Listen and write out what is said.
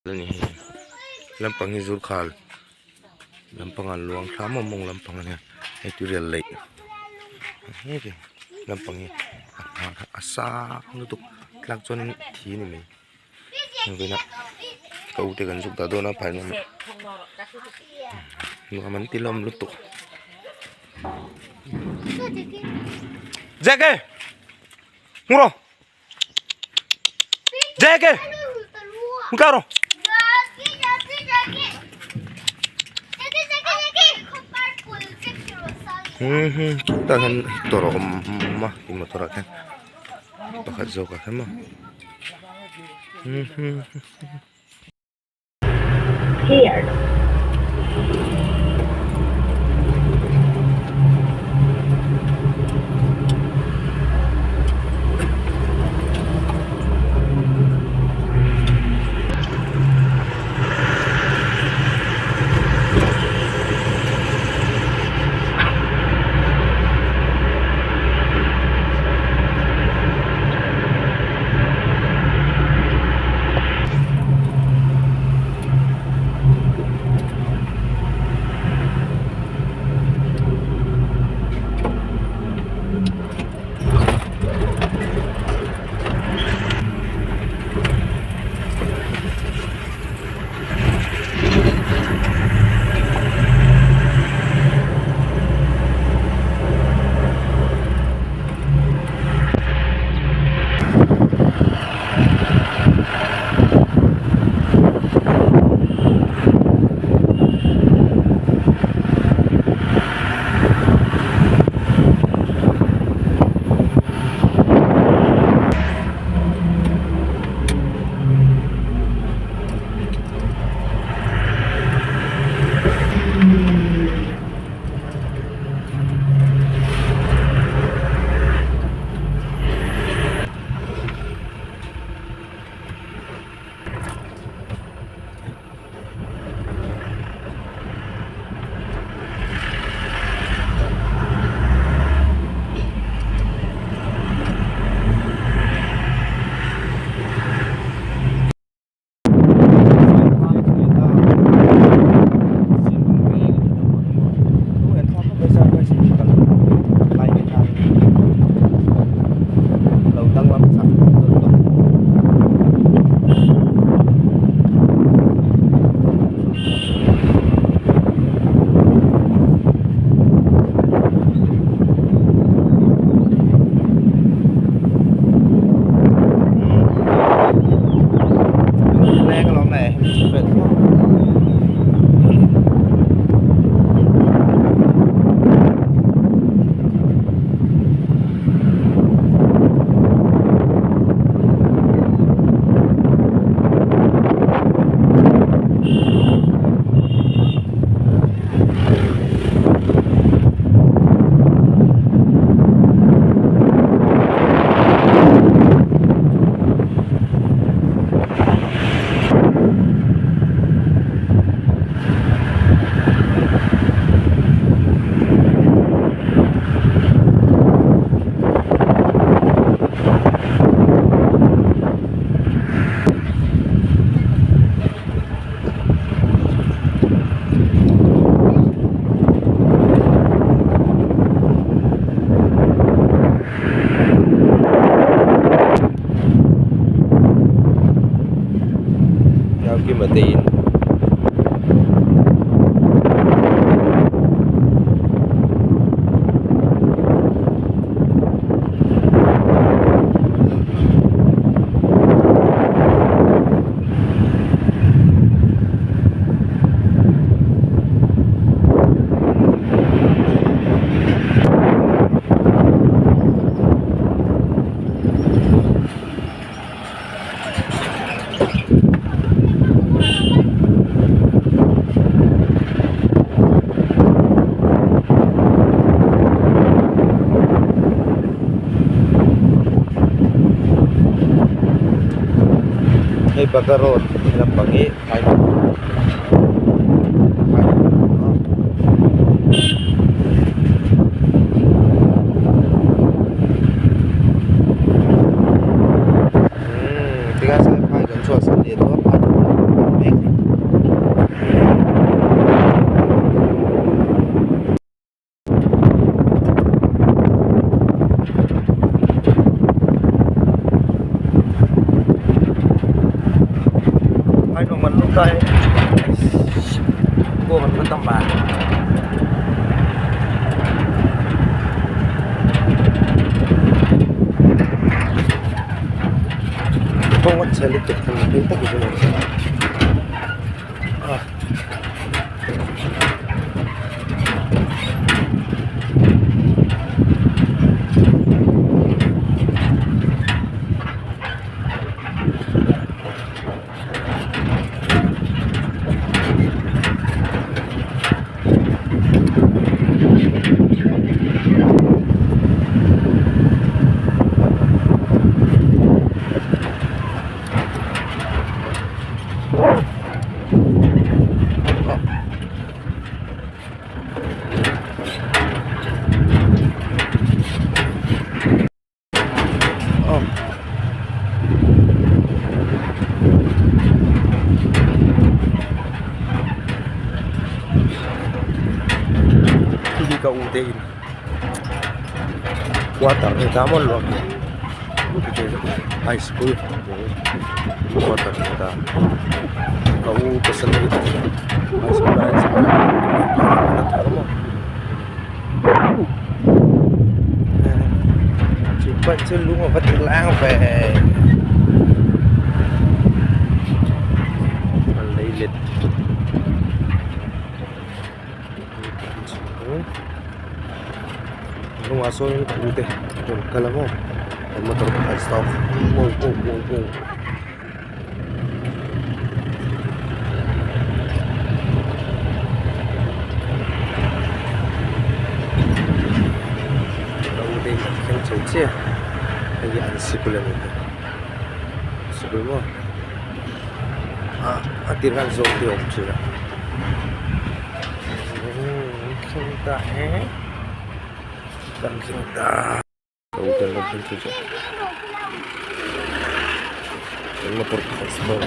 A ni hei lampang hi zurkhal lampang ah luang thla maw mawng lampang a nia hei tuirial leih lampang hi a sang lutuk tlak chuan thi a ni mai vawiinah ka u te kan zuk dah dawn a phai nuam nuam an ti hlawm lutuk Jackie ngu rawh. Jackie! Claro! Tah hian tawrh a awm a tih motor ah khian pakhat zawk ah khian maw. Here. Leng alawm le Kima te in Hei Baga road lampang hi Umm tikhian saiphai kan chhuahsan leh tawh a phai chu kan pan mek. Phainuam kan lut ta e Goa kan va tam ba. Kawng a chhe lutuk thei hmel tak in a awm a. Khi ka u te in quarter ni ta maw luak high school quarter ni ta ka u pasal high school ah Chu pawh chu lung a va ti lang ve a lei let hnungah sawn ka u te rawn kal a maw motor pakhat stop wow wow wow wow. Ka u te in an thleng chho chiah hei hi an sikul a ni hi sikul maw ah a tir khan zawng te a awm thin a an thleng ta e kan thleng ta. Ka u ten rawn thleng chho chiah motor pakhat stop.